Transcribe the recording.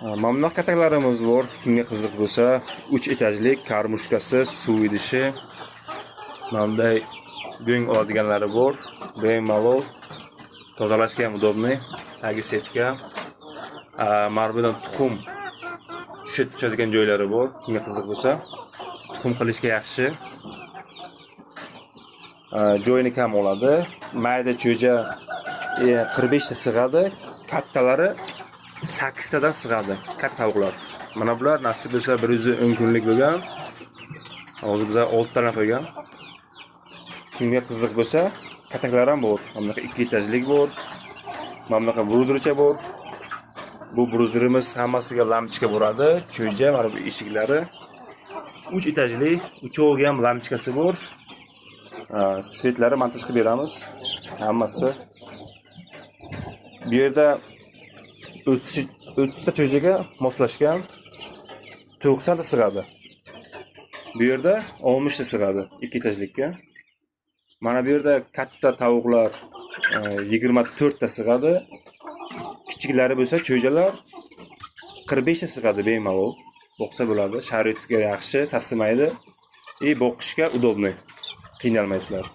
Mana bunaqa kataklarimiz bor. Kimga qiziq bo'lsa, 3 etajlik, karmushkasi, suv idishi. Mana bunday go'ng oladiganlari bor. Bemalol tozalashga ham удобный. Tagi setka. Mana bundan tuxum tushadigan joylari bor. Kimga qiziq bo'lsa, tuxum qilishga yaxshi. Joyini kam oladi. Mayda cho'ja 45 ta sig'adi. Kattalari 8 tadan sig'adi. Katta tovuqlar. Mana bular nasib bo'lsa 110 kunlik bo'lgan. Hozir bizlar 6 tana qo'ygan. Kimga qiziq bo'lsa, kataklar ham bor. Mana bunaqa 2 etajlik bor. Mana bunaqa brudericha bor. Bu bruderimiz hammasiga lampochka bo'ladi. Cho'ja, mana bu eshiklari. 3 etajli, uchoviga ham lampochkasi bor. Svetlari montaj qilib beramiz. Hammasi. Bu yerda 30 ta cho'jaga moslashgan 90 ta sig'adi. Bu yerda 60 ta sig'adi 2 etajlikka. Mana bu yerda katta tovuqlar 24 ta sig'adi. Kichiklari bo'lsa cho'jalar 45 ta sig'adi bemalol. Boqsa bo'ladi. Sharoitiga yaxshi, sasimaydi. И boqishga удобный. Qiynalmaysizlar.